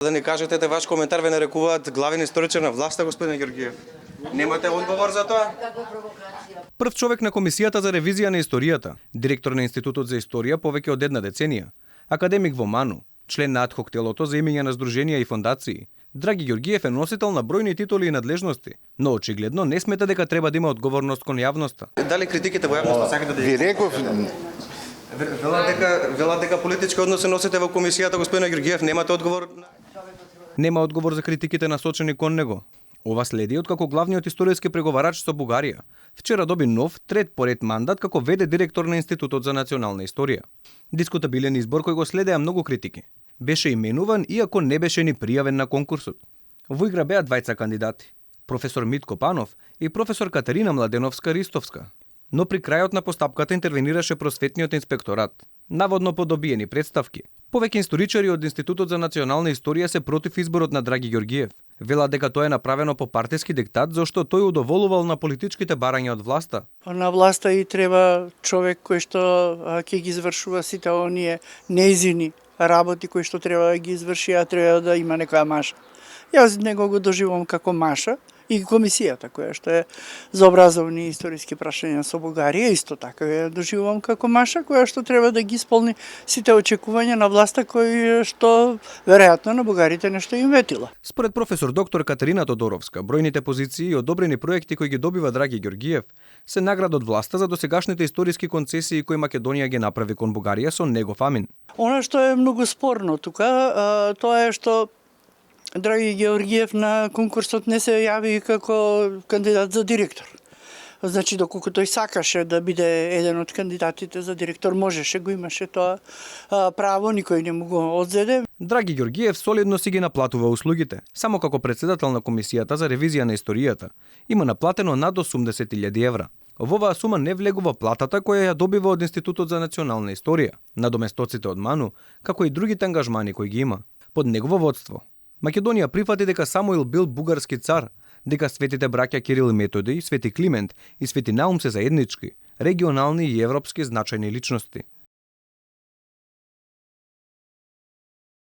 Да ни кажете ваш коментар ве нарекуваат главен историчар на власта, господин Георгиев. Немате одговор за тоа? Прв човек на Комисијата за ревизија на историјата, директор на Институтот за историја повеќе од една деценија, академик во МАНУ, член на адхок телото за имења на здруженија и фондации. Драги Георгиев е носител на бројни титули и надлежности, но очигледно не смета дека треба да има одговорност кон јавноста. Дали критиките во јавноста сакате да Ви реков, велат дека политички односи носите во комисијата, господин Георгиев, немате одговор? Нема одговор за критиките насочени кон него. Ова следи откако главниот историски преговарач со Бугарија вчера доби нов, трет поред мандат како веде директор на Институтот за национална историја. Дискутабилен избор кој го следеа многу критики. Беше именуван иако не беше ни пријавен на конкурсот. Во игра беа двајца кандидати, професор Митко Панов и професор Катерина Младеновска-Ристовска. Но при крајот на постапката интервенираше просветниот инспекторат, наводно по добиени представки. Повеќе историчари од Институтот за национална историја се против изборот на Драги Георгиев. Велат дека тоа е направено по партиски диктат, зашто тој удоволувал на политичките барања од власта. На власта и треба човек кој што ќе ги извршува сите оние неизини работи кои што треба да ги изврши, а треба да има некоја маша. Јас него го доживувам како маша, и комисијата која што е за образовни и историски прашања со Бугарија исто така ја доживувам како маша која што треба да ги исполни сите очекувања на власта кои што веројатно на бугарите нешто им ветила. Според професор доктор Катерина Тодоровска, бројните позиции и одобрени проекти кои ги добива Драги Георгиев се награда од власта за досегашните историски концесии кои Македонија ги направи кон Бугарија со негов амин. Она што е многу спорно тука, тоа е што Драги Георгиев на конкурсот не се јави како кандидат за директор. Значи, доколку тој сакаше да биде еден од кандидатите за директор, можеше, го имаше тоа право, никој не му го одзеде. Драги Георгиев солидно си ги наплатува услугите. Само како председател на Комисијата за ревизија на историјата има наплатено над 80.000 евра. Во оваа сума не влегува платата која ја добива од Институтот за национална историја, надоместоците од МАНУ, како и другите ангажмани кои ги има. Под негово водство Македонија прифати дека Самуил бил бугарски цар, дека светите браќа Кирил и Методи, Свети Климент и Свети Наум се заеднички, регионални и европски значајни личности.